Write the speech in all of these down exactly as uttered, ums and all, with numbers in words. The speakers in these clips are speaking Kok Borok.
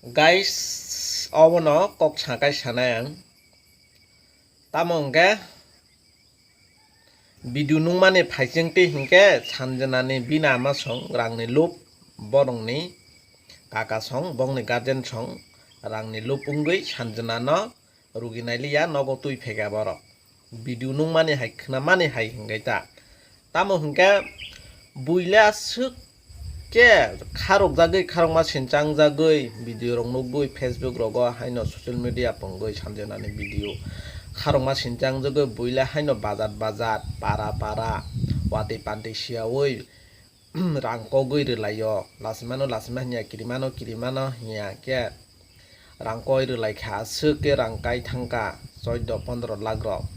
Guys, obono kok sakai sanai ang. Tamo hwnkhe video nungmani phaising twi hwnkhe Sanjanani bini ama song rangni lup, borokni kaka song, bongni guardian song rangni lup wngwi Sanjanano rugi nailiya, nogo twi phega borok. Video nungmani hai, khnamani hai hwnkhe ta. Tamo hwnkhe buila swk khe kharokjagwi, kharokma sinchang jagwi, video rok nugwi, Facebook rogo haino social media pungwi Sanjanani video kharokma sinchang jagwi, buila haino bazar bazar, para para, watwi pantwi siyawi, rang kogwi rwlaio, lasimano lasima hinya, kirimano kirimano hinya khe rang koi rwlaikha, aswk khe rang kai thangkha choido pondro lakh rok.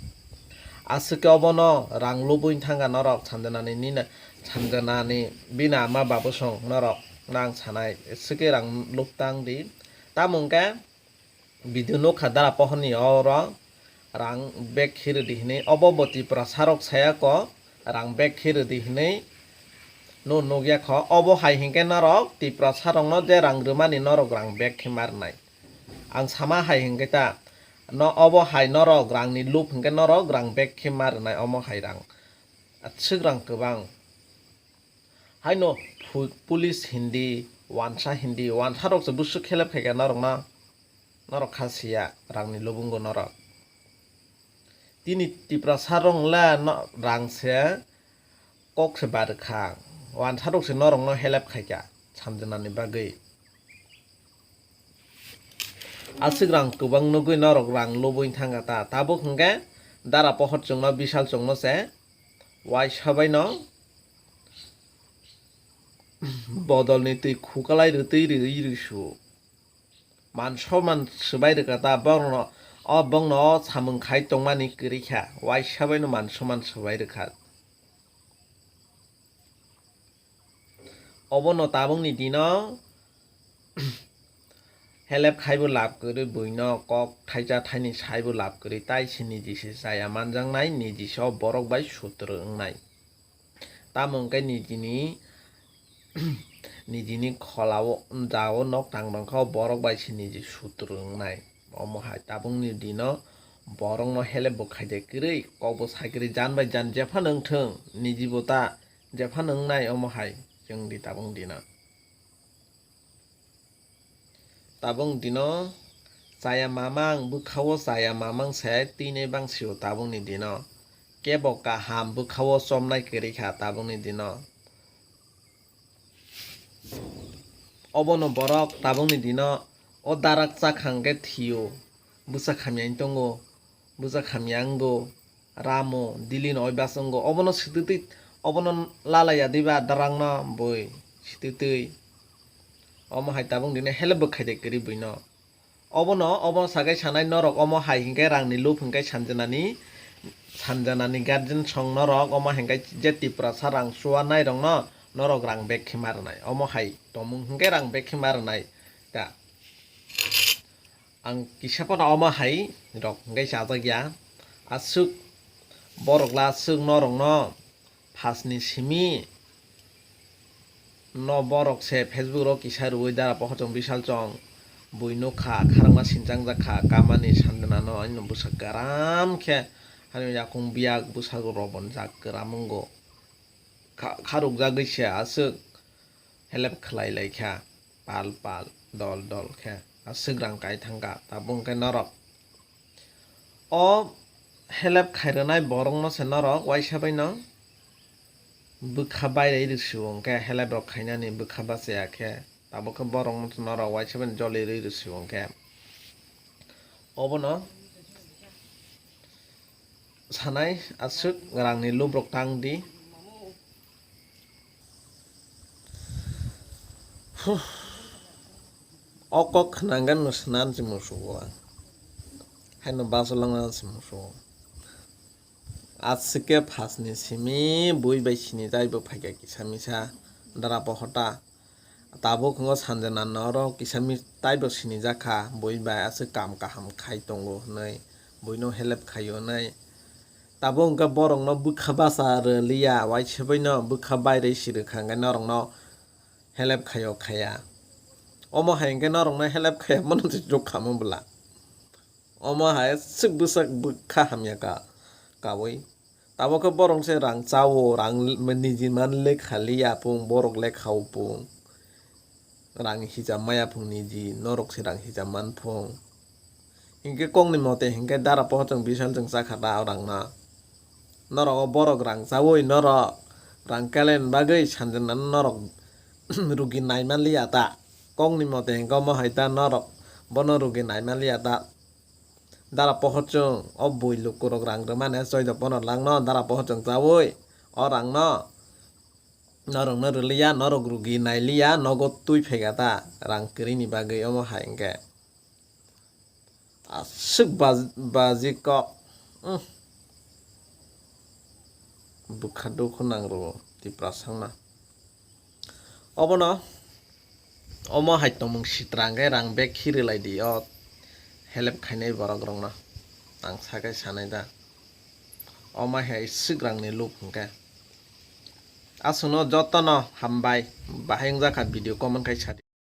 Aswk khe obono rang lubui thangkha norok Sanjanani nini, Sanjanani bini ama babu song norok nang sanai, aswk khe rang lub tang di. Tamo hwnkhe video nukha dara pohorni oro rang bag khe rwdi hinwi, obo bo Tiprasa rok saya ko rang bag khe rwdi hinwi no nukya kho. Obo hai hinkhe norok Tiprasa rokno je rang rwmani norok rang bag khe ma rwnai. Ang sama hai hinkhe ta no obo hai norok rangni lup hinkhe norok rang bag khe ma rwnai omo hai rang. Aswk rang kwbang. Haino phu-, police hindi, wansa hindi, wansa rok se busu khelep khaikha norok no, norok kha siya rangni lubungo norok. Tini Tiprasa rok le no rang se kok se barkha, wansa rok se norok no helep khaikha Sanjanani bagwi. Aswk rang kwbang nugwi norok rang lubui thangkha ta, tabuk hwnkhe dara pohor chwngno, bisal chwngno se waisa bai no bodolni twi khukalai rwtwi rwui rwsu. Man soman swbai rwkha ta, borokno o, bongno o samung khai tongmani kwrwi kha, waisa bai no man soman swbai rwkha. Obono tabukni dino helep khaibo lab kwrwi, buino kok thaisa thaini saibo lab kwrwi, tai se niji se chaya manjaknai, niji se o borok bai sutru wngnai. Tamo hwnkhe nijini, nijini kholao, jao nok tang tongkha, o borok bai se niji sutru wngnai. Omo hai tabukni dino borokno helep bo khaide kwrwi, kok bo sai kwrwi, jan bai jan jephano wngthwng, niji bo ta jephano wngnai omo hai chwng di tabuk dino. Tabuk dino chaya mamang, bwkha-o chaya mamang se tini bang sio tabukni dino. Kebo kaham bwkha-o chomnai kwrwi kha tabukni dino. Obono borok tabukni dino o darak chakha hwnkhe thio, bwsa khamya wng tongo, bwsa khamya wngo, ramo, dilino oi bas wngo, obono swtwtwi, obono lalaiya diba darakno bui swtwtwi. Omo hai tabuk dino helep bo khaide kwrwi buino. Obono, obono sagai sanai norok omo hai hinkhe rangni lup hinkhe Sanjanani, Sanjanani guardian song norok omo hinkhe je Tiprasa rang chuanai rokno norok rang bag khe ma rwnai. Omo hai tongmung hinkhe rang bag khe ma rwnai ta. Ang kisa phano omo hai rok hinkhe chajak ya. Aswk borok la aswk norokno phasni simi no borok se Facebook ro kisa rwui dara pohor chong bisal chong bui nukha, kharangma sinchang jak kha, kamani Sanjanano ani bwsa karam khe, ani yakung biyak bwsa robon jak kwram wngo. Kha-, kharuk jagwi se aswk helep khlai lai kha, pal pal, dol dol khe, aswk rang kai thang kha, tabuk hwnkhe norok. O helep khai rwnai borokno se norok waisa bai no bwkha bai rwi rwsio hwnkhe helep rok khainani bwkha bachaya khe tabuk khe borokno norok waisa bai no joli rwi rwsio hwnkhe obono sanai aswk rangni lubrok tang di. Huh. O kok khwnangkhe no swnam se musugo ang. Haino basolong se musugo. Aswk khe phasni simi bui bai sini jaibo phaikha kisa misa dara pohota. Tabuk wngkha Sanjana norok kisa mi-, taibo sinijak kha, bui bai aswk kam kaham khai tongo hwnwi, buino help khaio hwnwi. Tabuk wngkha borokno bwkha bacha rwliya, waisa baino bwkha bairwi si rwkha, hwnkhe norokno help khaio khaya. Omo hai hwnkhe norokno help khaiya mano se juk khamo bwla. Omo hai swk bwsak bwkha hamya ka kaui. Tabuk khe borok se rang chao, rang niji man lekha liya pung, borok lekha o pung. Rang hijab maya phung niji, norok se rang hijab man phung. Hinkhe kokni mote hinkhe dara pohor chwng bisal chwng chakha da o rangno. Norok o borok rang chaui norok rang kelen bagwi sanjwknano norok rugi nai man liya ta. Kokni mote hinkhe omo hai ta norok bono rugi nai man liya ta. Dara pohor chwng o bui lukurok rang rwmani soido pono lakno dara pohor chwng chaui o rangno norokno rwliya, norok rugi nai liya, nogo twi phaikha ta rang kwrwini bagwi omo hai hinkhe. Aswk baj-, baji kok. Umm. Bwkha dukhu nang rwo Tiprasangno. Obono, omo hai tongmung sitra hwnkhe rang bag khiri lai di o help khainai borok rokno. Ang sakai sanai da. Omo hai swk rangni look hwnkhe. Aswkno jotono hambai. Bahai wngjakha video comment khai sadi.